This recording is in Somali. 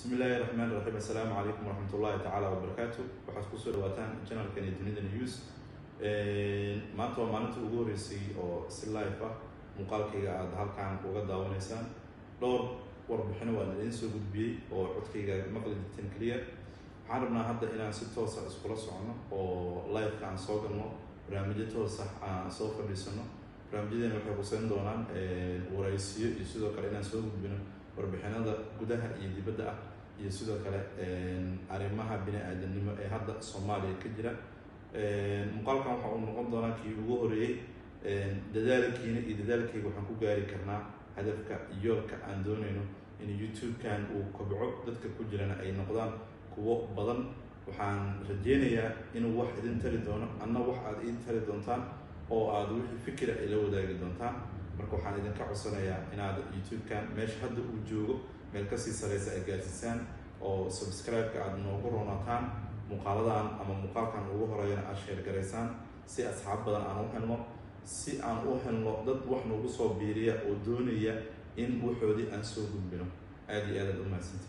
Bismi illaahi raxmaan raxiim. Assalaamu calaykum waraxmat ullaahi tacaala wabarakaatu. Waxaad kusoo dhawaataan channelkani Dunida News. Maanta waa maalinta ugu horreysay oo si live ah muuqaalkayga aada halkan uga daawanaysaan. Dhowr warbixino waan idiin soo gudbiyey oo codkayga maqli jirteen keliya. Waxaan rabnaa hadda inaan si toosa iskula socono oo liveka aan soo galno, barnaamijyo toos ah aan soo fadhiisano. Barnaamijyadeena waxay quseyn doonaan waraysiyo iyo sidoo kale inaan soo gudbino warbixinada gudaha iyo dibadda ah iyo sidoo kale arrimaha bini-aadanimo ee hadda Soomaaliya ka jira. Muuqaalkan waxa uu noqon doonaa kii ugu horeeyey. Dadaalkiina iyo dadaalkayga waxaan ku gaari karnaa hadafka, yoolka aan doonayno in YouTube-kan uu kobco, dadka ku jirana ay noqdaan kuwo badan. Waxaan rajeynayaa inuu wax idin tari doono, anna wax aad ii tari doontaan oo aad wixii fikira ay la wadaagi doontaan. Marka waxaan idinka codsanayaa inaad YouTube-kan meesha hadda uu joogo meel kasii sareysa ay gaarsiisaan oo subscribe-ka aada noogu ronataan, muuqaaladan ama muuqaalkan ugu horeeyana aad share garaysaan si asxaab badan aan u helno, si aan u helno dad wax noogu soo biiriya oo doonaya in waxoodii aan soo gudbino. Aada iyo aad aad u mahadsantay.